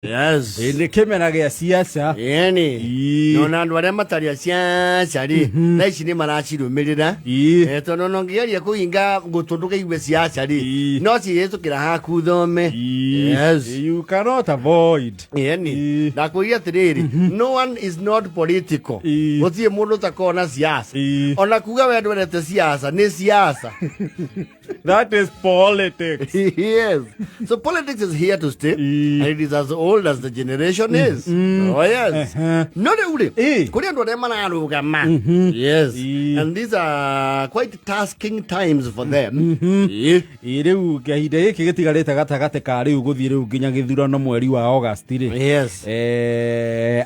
Yes. Ĩ, nĩ kĩmera gĩa ciaca. Ĩni. Ii. Nona andũ arĩa matarĩ a ciaca rĩ, thaa ici nĩ maracirũmĩrĩra. Ii. Tondũ ona ũngĩgeria kũhinga gũtũ ndũkaigue ciaca rĩ, Ii. no cihĩtũkĩra haku thome. Ii. Yes. You cannot avoid. Ĩni. Ii. Ndakwĩria atĩrĩrĩ, no one is not political. Ii. Gũtirĩ mũndũ ũtakoragwo na siasa. Ii. Ona kuga we ndwendete siasa, nĩ siasa. That is politics. Yes. So politics is here to stay, Ii. and it is as old as the generation is. Oh yes. No rĩu rĩ, kũrĩ andũ arĩa mararũgama. Yes. Ii. And these are quite tasking times for them. Ii. Ĩ, rĩu kahinda gĩkĩ gĩtigarĩte gatagatĩ ka rĩu gũthiĩ rĩu nginya gĩthurano mweri wa August rĩ, Yes.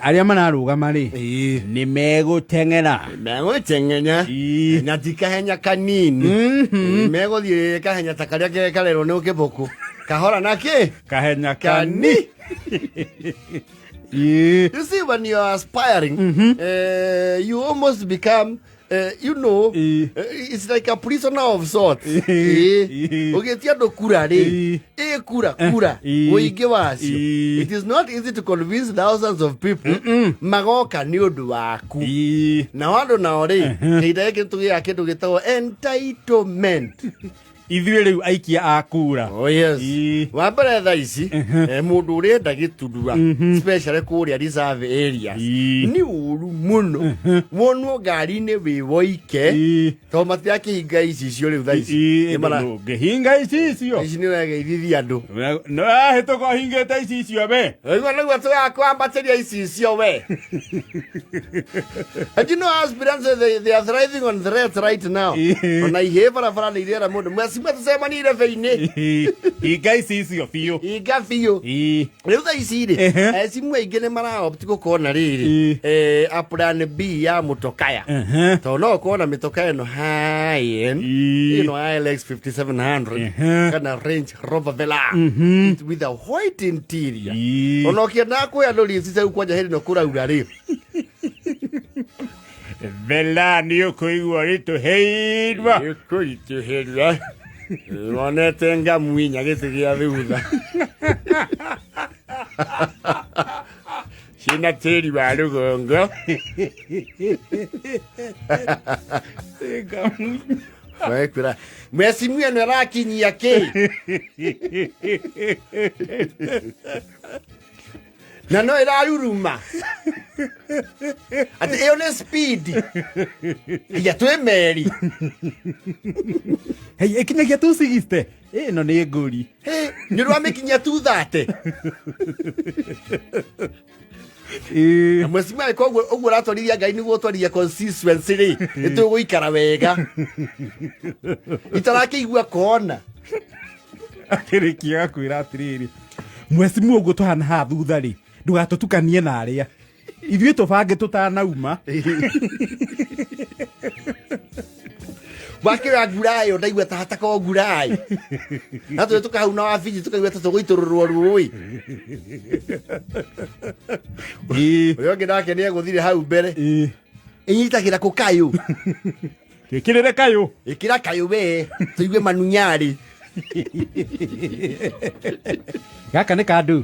Arĩa mararũgama rĩ, Ii. nĩ megũteng'era. Megũteng'enya Ii. na ti kahenya kanini. Megũthiĩ kahenya ta karĩa karerwo nĩ kĩbũkũ. Kahora na kĩ? Kahenya Kani. kani. Ii. You see, when you are aspiring, you almost become, it's like a prisoner of sorts. Ũgĩtia andũ kura rĩ, ĩ kura kura, ũingĩ wacio. It is not easy to convince thousands of people magoka nĩ ũndũ waku. Nao andũ nao rĩ, kĩhinda gĩkĩ tũgĩaga kĩndũ gĩtagwo entitlement. Ithuĩ rĩu aikia a kura. Oh yes. Ii. Wa mbere thaa ici, mũndũ ũrenda gĩturwa, especially kũrĩa reserve areas, nĩ ũru mũno wonwo ngari-inĩ wĩ woike, tondũ matirakĩhinga icicio rĩu thaa ici. Nĩ Ndũngĩhinga icicio. Ici nĩ ũrageithithia andũ. Nĩwahĩtũka ũhingĩte icicio we. Ũigua nĩguo tũgakwambatĩria icicio we. And you know aspirants, they are thriving on threats right now. Ona ihĩ barabara nĩ irera mũndũ mwecimwe tũcemanie irebe-inĩ. Hinga icicio biũ. Hinga biũ. Rĩu thaa ici rĩ, ecimwe aingĩ nĩ maraopt gũkorwo na rĩrĩ, a plan B ya mũtokaya, tondũ no ũkorwo na mĩtoka ĩno high end, ĩno ya LX 5700 kana Range Rover Velar with a white interior. Ona ũkĩendaga kwĩ andũ rĩci rĩu kwanja hĩndĩ ĩno kũraura rĩ. Vela nĩ ũkũigua ritũhĩirwo. Kũritũhĩria wonete ngamu inya gĩtĩ gĩa thutha ciĩna tĩri wa rũgongo. Mekwĩra mecimu ĩno ĩrakinyia kĩ na no ĩraruruma atĩ ĩyo nĩ speed ya twĩ meri. Hei, ĩkinyagia 260, ĩno nĩ ngũri. Hĩ, nĩ ũndũ wa mĩkinyia 230. Na mwecimia koguo ũguo ũratwarithia ngai nĩguo ũtwarithia constituency rĩ, nĩ tũgũikara wega itarakĩigua kona. Akĩrĩkia agakwĩra atĩrĩrĩ, mwecimu, ũguo tũhana haha thutha rĩ, ndũgatũtukanie na arĩa ithuĩ tũbange tũtanauma. Wakĩoya ngurayo ndaigua ta hatakorwo ngurayo na tũrĩ tũkahau na wabiji tũkaigua ta tũgũitũrũrwo rũĩ. Ũrĩa ũngĩ nake nĩ egũthire hau mbere. Ĩnyitagĩra kũ kayũ? Ĩkĩrĩre kayũ. Ĩkĩra kayũ we tũigue manunyarĩ. Gaka nĩ kandũ.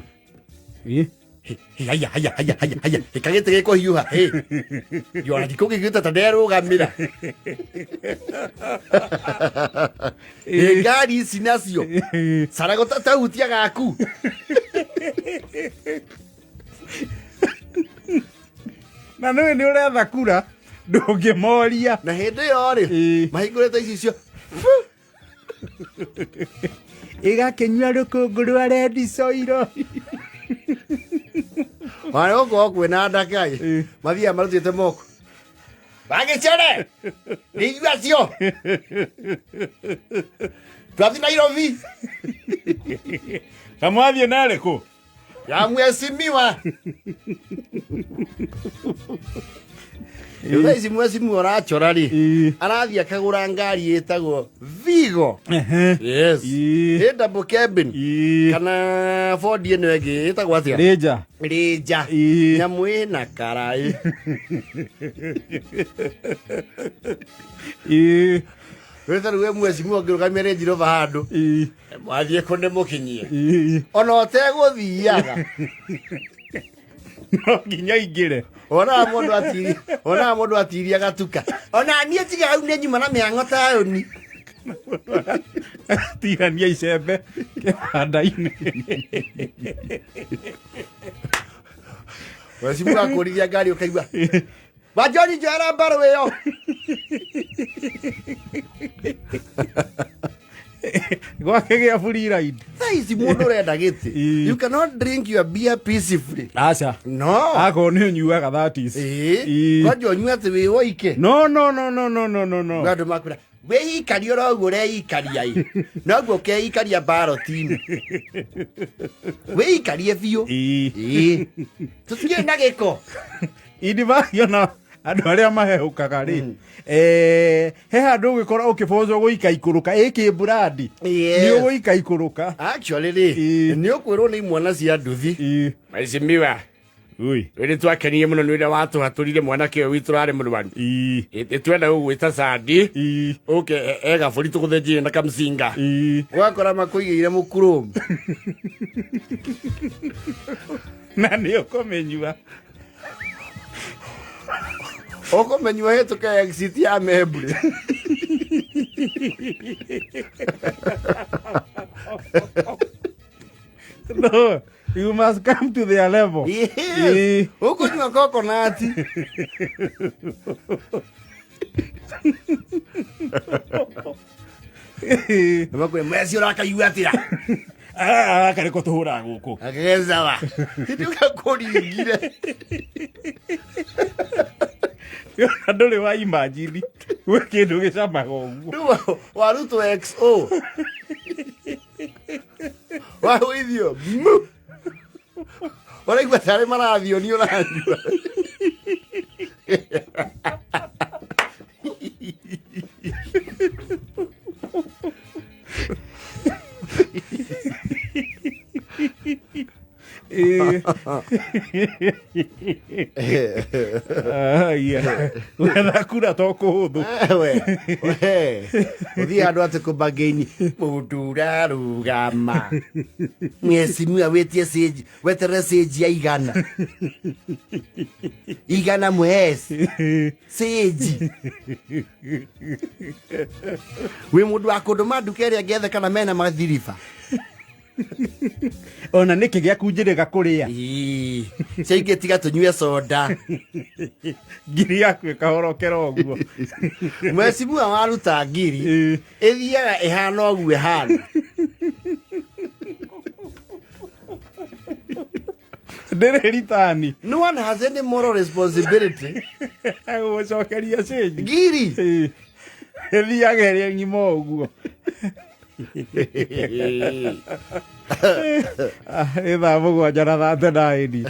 Haya haya haya haya haya, ĩkagĩte gĩkũhiũha yona ndikũ gĩgĩte ta nderũgamĩra. Ĩ, ngari ici nacio carago tahutia gaku. Na nĩwe nĩ ũretha kura ndũngĩmoria. Na hĩndĩ ĩyo rĩ, mahingũrĩte icicio. Ĩgakĩnyua rũkũngũ rwa rendi coiro. Ona gũkorwo kwĩna ndakai mathiaga marutĩte moko wagĩcore nĩ ithuĩ acio twathi Nairobi. Kamwathiĩ narĩkũ? Ya mheshimiwa. Rĩu thaa ici mheshimiwa ũrachora rĩ, arathiĩ akagũra ngari ĩtagwo Vigo. Yes. Ĩ double cabin kana Ford ĩno ĩngĩ ĩtagwo atĩa? Rĩnja. Rĩnja. Nyamũ ĩna karaĩ. Wĩta rĩu we mwecimu ũngĩrũgamia Range Rover handũ Ĩĩ. mwathiĩ kũ nĩ mũkinyie Ĩĩ. ona ũtegũthiaga. No nginya ingĩre. Onaga mũndũ atiri, onaga mũndũ atiria gatuka, ona niĩ tiga hau nĩ nyuma na mĩhang'o taũni. Tirania icembe kĩbanda-inĩ. Mwecimu akũrithia ngari ũkaigua Wanjori njoera mbarũ ĩyo. Gwake gĩa free ride. Thaa ici mũndũ ũrenda gĩtĩ, Ĩĩ. you cannot drink your beer peacefully. Aca. No. Akorwo nĩ ũnyuaga, that is. Ĩĩ. Ĩĩ. Kwanja ũnyue atĩ wĩ woike. No, no, no, no, no, no, no, no. Andũ makwĩra wĩikaria oro ũguo ũreikaria ĩ, noguo ũkeikaria mbaroti-inĩ, wĩikarie biũ. Ĩĩ. Ĩĩ, tũtikĩrĩ na gĩko. Indivagi ona andũ arĩa mahehũkaga rĩ, he handũ ũgĩkora ũkĩbocwo gũika ikũrũka ĩkĩ brandi. Yes. Nĩ ũgũika ikũrũka. Actually rĩ, Ĩĩ. nĩ ũkwĩrwo nĩ imwana cia nduthi. Ĩĩ. Mheshimiwa, Ui. rĩrĩ twakenirie mũno nĩ ũrĩa watũhatũrire mwanake ũyũ witũ ũrarĩ mũrwaru. Ĩĩ. Ĩtwenda gũgwĩta Sandi. Ĩĩ. Ũke egabũri tũgũthĩnjire na kamcinga. Ĩĩ. Ũgakora makũigĩire mũkurumu. Na nĩ ũkũmĩnyua. Ũkũmenyua hĩtũke exit ya Membure. No, you must come to their level. Yes. Ĩĩ. Ũkũnyua coconut. Makwĩra mweci ũrakaigua atĩa? Ah, gaka nĩko tũhũraga gũkũ. Agezawa. Hĩndĩ ũgakũringire. Ona ndũrĩ wa imagine gwĩ kĩndũ gĩcamaga ũguo. Rĩu warutwo XO. Wahũithio. Mu. Ũraigua tarĩ marathio nĩ ũranyua. Ĩĩ. Aya. Gwetha kura to kũhũthũ. We, we. Ũthiĩ handũ atĩ kũbangĩini mũndũ ũrarũgama mwecimua wĩtie cĩnji, weterere cĩnji ya igana igana mweci cĩnji wĩ mũndũ wa kũndũ ma nduka ĩrĩa ngethe kana mena mathiriba. Ona nĩkĩ gĩaku njĩrĩga kũrĩa. Ĩĩ, cia ingĩ tiga tũnyue soda. Ngiri yaku ĩkahorokera ũguo. Mwecimua waruta ngiri, Ĩĩ. ĩthiaga ĩhana ũguo ĩhana. Ndĩrĩ ritani. No one has any moral responsibility. Gũcokeria cĩnji. Ngiri. Ĩĩ. Ĩthiaga ĩrĩ ng'ima ũguo. Ah, ĩ thaa 7:39.